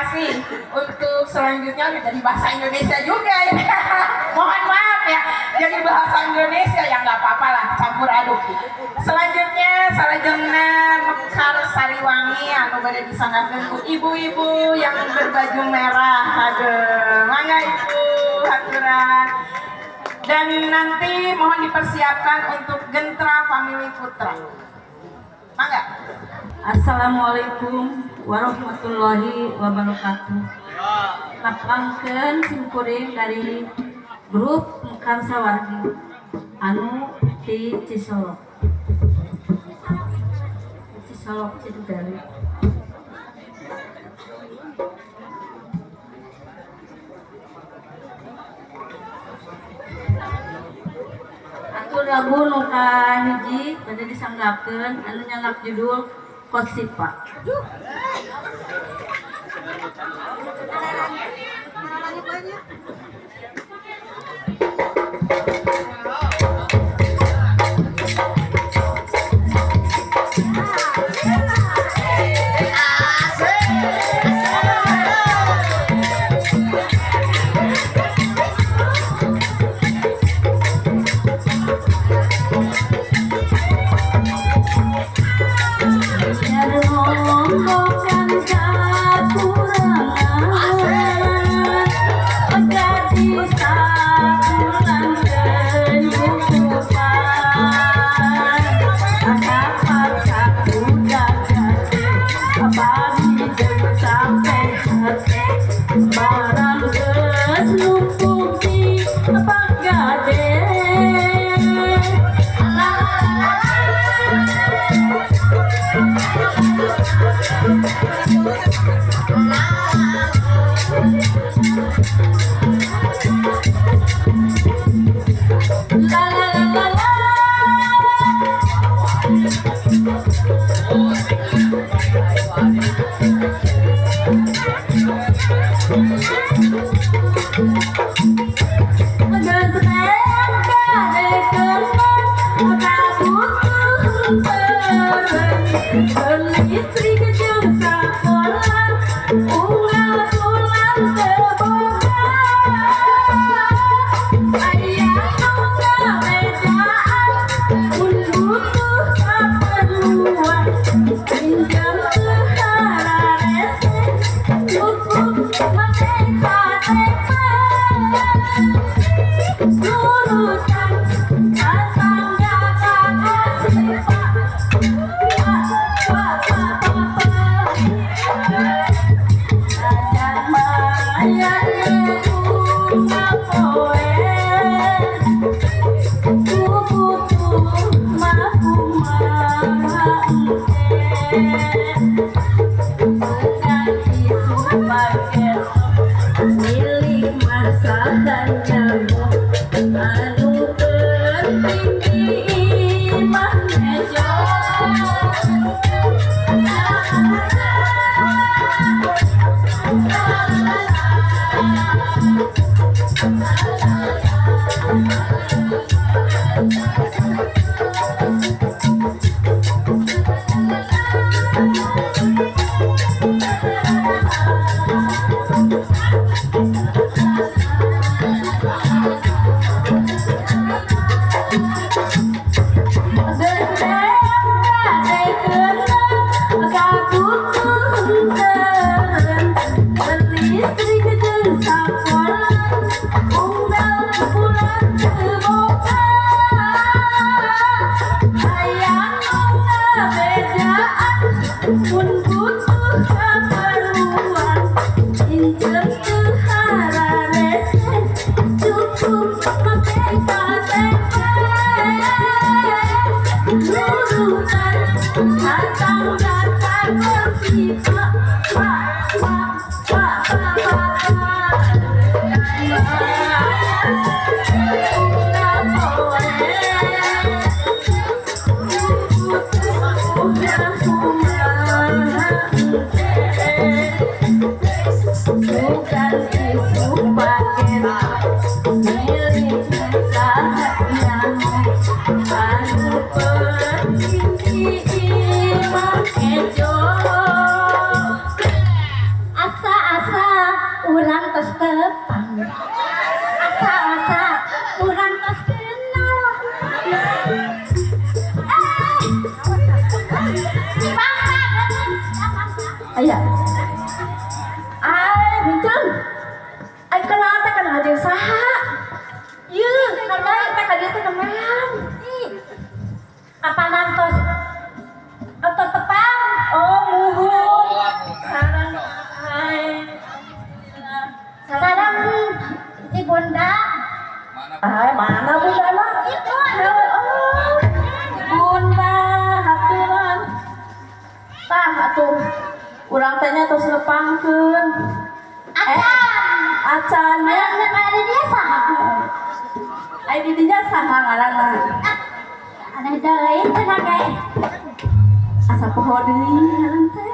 kasih. Untuk selanjutnya udah jadi bahasa Indonesia juga ya. Mohon maaf ya, jadi bahasa Indonesia ya nggak apa-apa lah, campur aduk. Selanjutnya salajengna Mekar Sariwangi anu bade disanggakeun ku ibu-ibu yang berbaju merah. Aduh, mangga, Ibu, haturan. Dan nanti mohon dipersiapkan untuk Gentra Family Putra. Mangga. Assalamualaikum warahmatullahi wabarakatuh. Nepangkeun simkuring dari grup Mekar Sawargi anu di Cisolok. Cisolok Cidugari. Atur lagu nu kahiji bade disanggakeun anu nyandak judul Kosipa. Rombongan kakurangan gadis sabulan kenyukupan paksa budak abadi jeung sampai hati barang geus numpuk di pagade. La la la la la. Geus beak gadekeun ka butuh teureun listrik jeung sakola unggal bulan teu boga aya nu ngabejaan mun butuh kaperluan pinjam teu hararese cukup make KTP urusan tetangga kasih pak pak pak pak pak ajar maya poe ku butuh mah kumaha engke ganti supaket milik masakannya anu penting di imah nejo. Listrik jeung sakola unggal bulan teu boga hayang nu ngabejaan mun butuh kaperluan injem teu hararese cukup make KTP urusan tetangga kasih pak pak pak pak pak pak bukan isu paket milik usahanya anu penting di imah ejo. Asa. Urang tos tepang. Asa-asa urang tos kenal. Eh, Aya. Ai, bincang. Ai kenal teh kenal jeung saha? Yeuh, kenal teh ka dieu teh nemean. Ih, kapan tos tos tepang? Oh, muhun. Sareng ai. Sareng si Bunda. Ai, mana Bunda mah? Itu. Oh, Bunda, haturan. Tah atuh. Urang teh nya tos nepangkeun. Acan. Acan nya. Mana dia saha? Ai di dinya saha ngaranna? Ah, aneh deui cenah ge. Asa poho deui ngaran teh.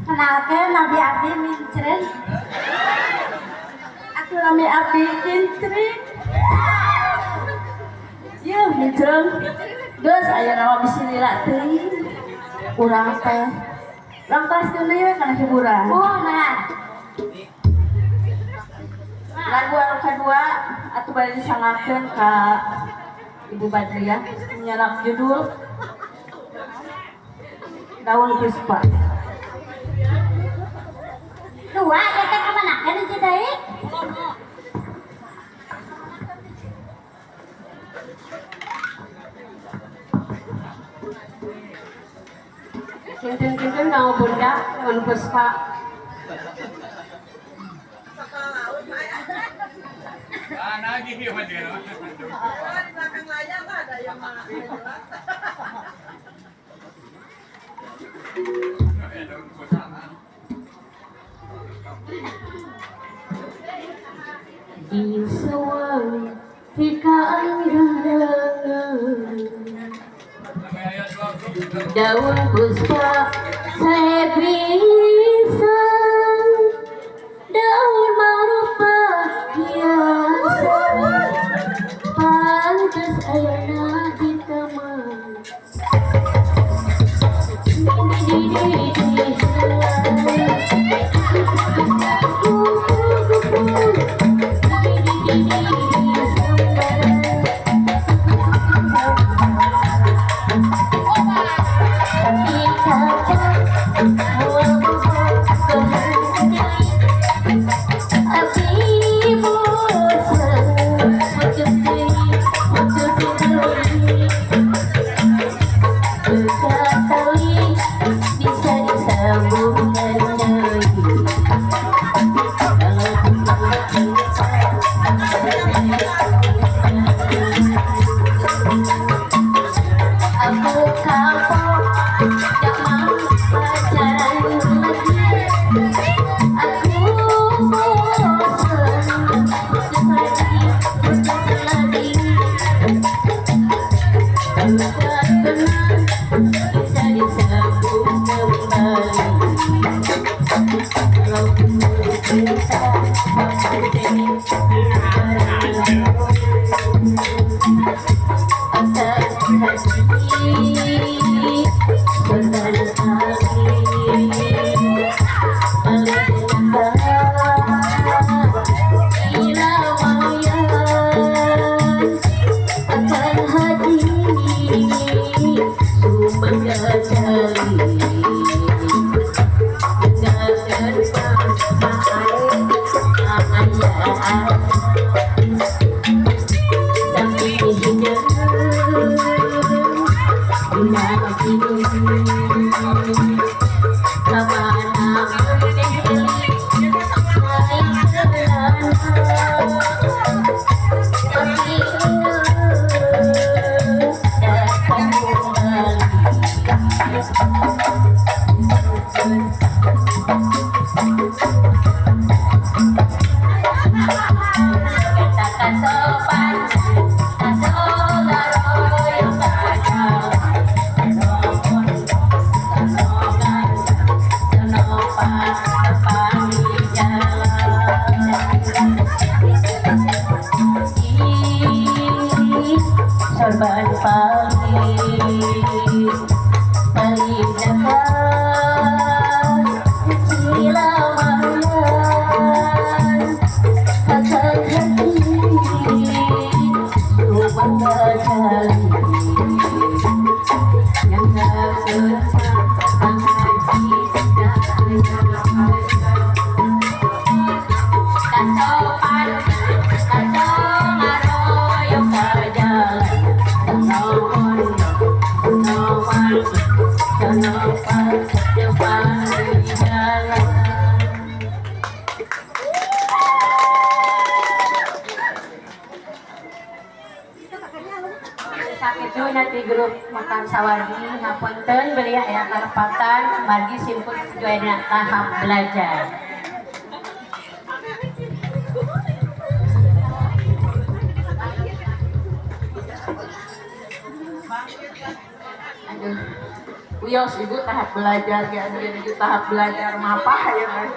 Kenalkeun nami abdi Mincreun. Atuh nami abdi Kincring. Yeuh, Mincreung. Geus aya nama bisi lila teuing. Urang teh. Urang teraskeun deui we kana hiburan. Oh, nah. Lagu anu kadua atuh bade disanggakeun ka Ibu Badriah nyalak judul Daun Puspa. Dua ya teh kamanakeun hiji deui? Kinten-kinten kanggo Bunda Daun Puspa. Ah, nagih ya Mas. Di belakang layar ada yang mah. Di sawah tika daun puspa saya bisa daun marupa hiasan pantas ayana di taman di di Aku kapok, tak mau pacaran lagi. Aku bosan, putus lagi, putus lagi. Tak tenang, bisa disambung kembali. Kalau cinta, Sorban pagi paling dekat silamannya. grup Mekar Sawargi, ngapunten bilih aya kalepatan, margi simpul joina tahap belajar. Aduh, wios ibu tahap belajar ya, aduh ini tahap belajar mapah ya kan.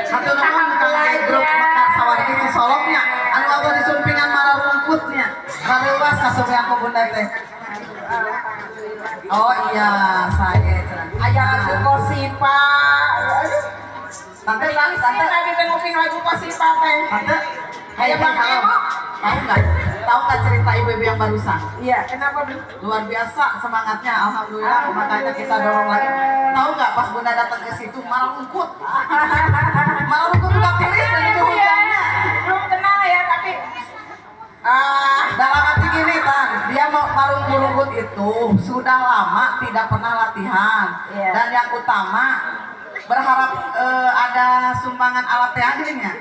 Hatur nuhun ka grup Mekar Sawargi Cisoloknya. Anu abah disumpingan mararungkutnya. Rareuwas kasumean ku bunda teh. Oh iya, saya cenah. Aya lagu Kosipa. Aduh, Tante, tante, tante, tadi teh nguping lagu Kosipa teh. tante. Hei, Aya Bang halo. Emo. Tahu nggak? Tahu nggak cerita ibu-ibu yang barusan? Iya, kenapa Bu? Luar biasa semangatnya, alhamdulillah. Makanya kita dorong lagi. Tahu nggak pas bunda datang ke situ marungkut, marungkut udah tiris dan itu hujannya. Belum kenal ya, tapi ah, Dalam hati gini Tan, dia mau marungkut itu sudah lama tidak pernah latihan. Iya. Dan yang utama berharap ada sumbangan alat teaternya.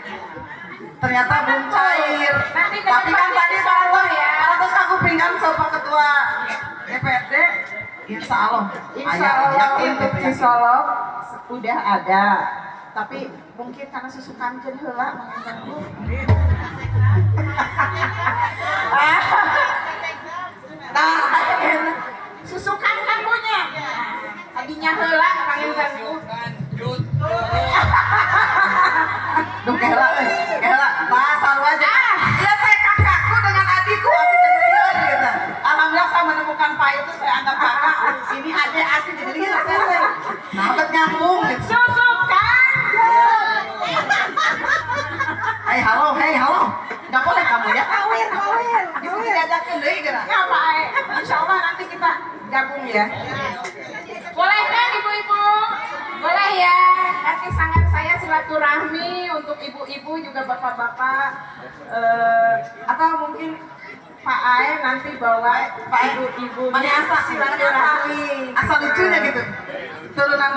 Ternyata belum cair. Nanti ke Tapi kan depannya tadi insya Allah parantos ya. parantos aku pinggan sama ketua DPRD, Insya Allah. Insya Aya, Allah yakin untuk gitu, yakin. Cisolok udah ada. Tapi mungkin karena susu kanjen heula mengganggu. Nah, Susukan kan punya. Tadinya heula kangen ganggu. Lanjut. Duh, kehela, euy. Kehela. Tah, sarua aja. Iya teh kakakku dengan adikku, aku jadi lieur gitu. Alhamdulillah saya menemukan Pak itu saya anggap kakak. Ini adek asli jadi lieur saya teh. Nah, bet nyambung gitu. Susukan. Hei, halo, hei, halo. Enggak boleh kamu ya. Kawin, kawin. Bisa diajakin deui geura. Ya Pak Ae, insya Allah nanti kita gabung ya. Boleh kan ibu-ibu? Boleh ya. Nanti sangat saya silaturahmi untuk ibu-ibu juga bapak-bapak. Atau mungkin Pak Ae nanti bawa Pak Ae, ibu-ibu Mana asa, silaturahmi. Asal lucunya gitu. Turunan.